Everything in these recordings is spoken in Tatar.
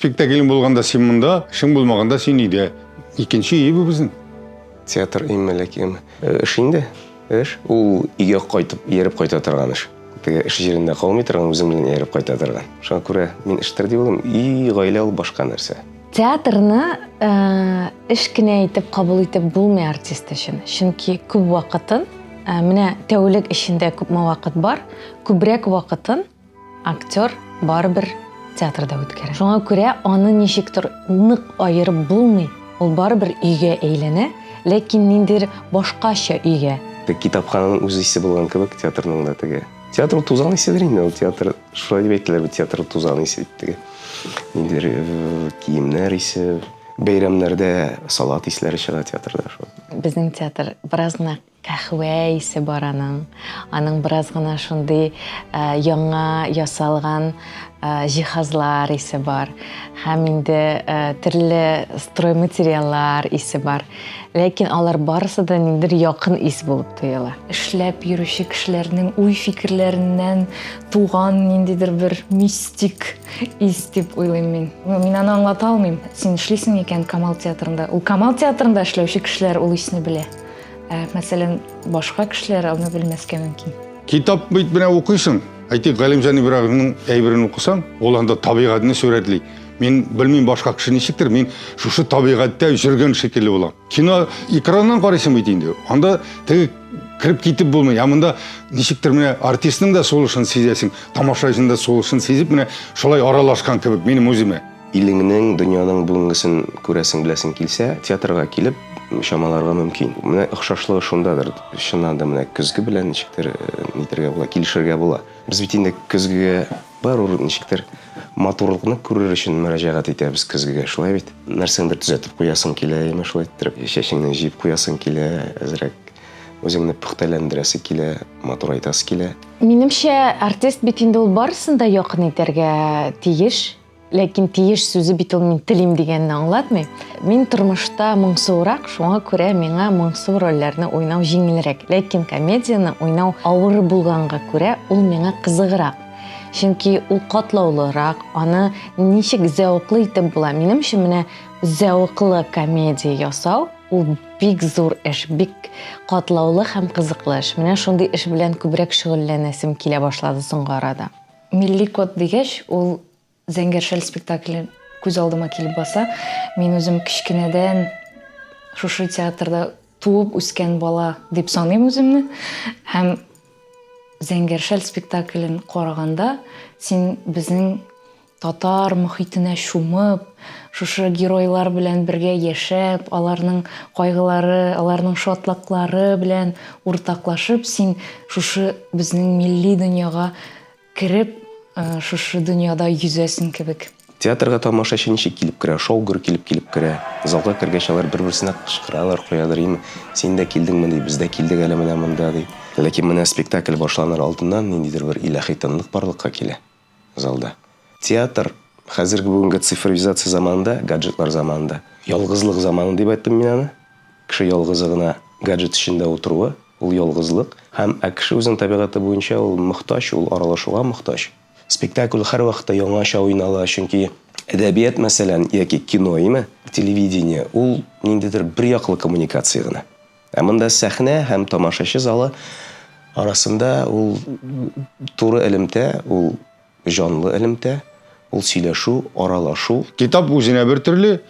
Спектаклең булганда син монда, эшең булмаганда син өйдә. Икенче өй бу безнең. Театр име, ләкин эш инде. Эш. Ул өйгә кайтып, ияреп кайта торган эш. Теге эш җирендә калмый торган, үзең белән ияреп кайта торган. Шуңа күрә мин эштер дип уйлыйм. Өй, гаилә ул башка нәрсә. Театрны эш кенә итеп кабул итеп булмый артист өчен. Чөнки күп вакытын, менә тәүлек эчендә күпме вакыт бар, күбрәк вакытын актер барыбер театрда үткәрә. Шуңа күрә аны ничектер нык аерып булмый. Ул барыбер өйгә әйләнә, ләкин ниндидер башкача өйгә. Китапхананың үз исе булган кебек, театрның да теге. Театр ул тузан иседер инде, ул театр, шулай дип әйттеләр бит, театр ул тузан исе дип теге. Ниндидер киемнәр исе, бәйрәмнәрдә салат исләре чыга театрда шул. Безнең театр бераз гына каһвә исе бар аның. Аның бераз гына шундый яңа ясалган җиһазлар исе бар. Һәм инде төрле стройматериаллар исе бар. Ләкин алар барысы да ниндидер якын ис булып тоела. Эшләп йөрүче кешеләрнең уй-фикерләреннән туган ниндидер бер мистик ис дип уйлыйм мин. Мин аны аңлата алмыйм. Син эшлисең икән Камал театрында. Ул Камал театрында эшләүче кешеләр ул исне белә. Ә, мәсәлән, башка кешеләр аны белмәскә мөмкин. Китап бит менә укыйсың. Әйтик, Галимҗан Ибраһимның әйберен укысаң, ул анда табигатьне сурәтли. Мин белмим башка кеше ничектер, мин шушы табигатьтә йөргән шикелле булам. Кино экраннан карыйсың бит инде. Анда теге кереп китеп булмый. Ә монда ничектер менә артистның да сулышын сизәсең, тамашачының да сулышын сизеп, менә шулай аралашкан кебек минем үземә. Илеңнең, дөньяның бүгенгесен күрәсең, беләсең килсә, театрга килеп чамаларга мөмкин. Менә охшашлыгы шундадыр. Чыннан да менә көзге белән ничектер нитәргә була, килешергә була. Без бит инде көзгегә Барыбер ничектер матурлыкны күрер өчен мөрәҗәгать итәбез көзгегә, шулай бит? Нәрсәңдер төзәтеп куясың килә, яме шулай иттереп, чәчеңне җыеп куясың килә, әзрәк үзеңне пөхтәләндерәсе килә, матурайтасы килә. Минемчә, артист бит инде ул барысын да якын итәргә тиеш. Ләкин тиеш сүзе бит ул мин телим дигәнне аңлатмый. Мин тормышта моңсуырак, шуңа күрә миңа моңсу рольләрне уйнау җиңелрәк. Ләкин комедияне уйнау авыр булганга күрә, ул миңа кызыграк. Чөнки ул катлаулырак, аны ничек зәвыклы итеп була. Минем өчен менә зәвыклы комедия ясау ул бик зур эш, бик катлаулы һәм кызыклы эш. Менә шундый эш белән күбрәк шөгыльләнәсем килә башлады соңгы арада. Милли код дигәч, ул Зәңгәр шәл спектакле күз алдыма килеп баса. Мин үзем кечкенәдән шушы театрда туып үскән бала дип саныйм үземне. Һәм Зәңгәр шәл спектаклен караганда, син безнең татар мохитенә чумып, шушы геройлар белән бергә яшәп, аларның кайгылары, аларның шатлыклары белән уртаклашып, син шушы безнең милли дөньяга Кереп, шушы дөньяда йөзәсең кебек. Театрга тамашачы ничек килеп керә? Шау-гөр килеп килеп керә. Залга кергәч, алар бер-берсенә кычкыралар, каядыр, име, син дә килдеңме, ди, без дә килдек әле менә монда, ди. Ләкин менә спектакль башланыр алдыннан ниндидер бер илаһи тынлык барлыкка килә залда. Театр хәзерге бүгенге цифровизация заманында, гаджетлар заманында, ялгызлык заманы дип әйттем мин аны. Кеше ялгызы гына гаджет эчендә утыруы, ул ялгызлык. Һәм ә кеше үзенең табигате буенча ул мохтаҗ, ул аралашуга мохтаҗ. Спектакль һәрвакытта яңача уйнала, чөнки әдәбият, мәсәлән, яки кино, име, телевидение, ул ниндидер берьяклы коммуникация гына. Ә монда сәхнә һәм тамашачы залы арасында ул туры элемтә, ул җанлы элемтә, ул сөйләшү, аралашу. Китап үзенә бер төрле,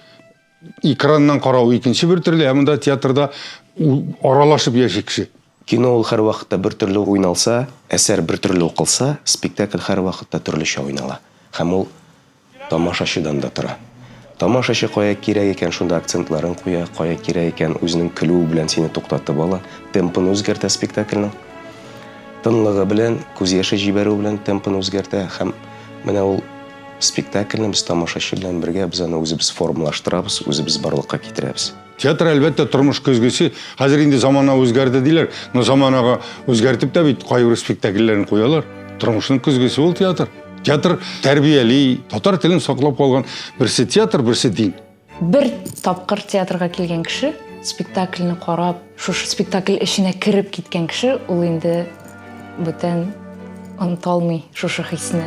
Экраннан карау икенче бер төрле, ә монда театрда аралашып яши кеше. Кино ул һәрвакытта бер төрле уйналса, әсәр бер төрле укылса, спектакль һәрвакытта төрлечә уйнала. Һәм ул тамашачыдан да тора. Тамашачы кая кирәк икән, шунда акцентларын куя, кая кирәк икән, үзенең көлүе белән сине туктатып ала, темпын үзгәртә спектакльнең. Тынлыгы белән, күз яше җибәрү белән темпын үзгәртә һәм менә ул Спектакльне без тамашачы белән бергә без аны үзебез формалаштырабыз, үзебез барлыкка китерәбез. Театр, әлбәттә, тормыш көзгесе. Хәзер инде замана үзгәрде диләр, но заманага үзгәртеп тә бит кайбер спектакльләрне куялар. Тормышның көзгесе ул театр. Театр тәрбияли, татар телен саклап калган берсе театр, берсе дин. Бер тапкыр театрга килгән кеше, спектакльне карап, шушы спектакль эченә кереп киткән кеше, ул инде бүтән оныта алмый шушы хисне.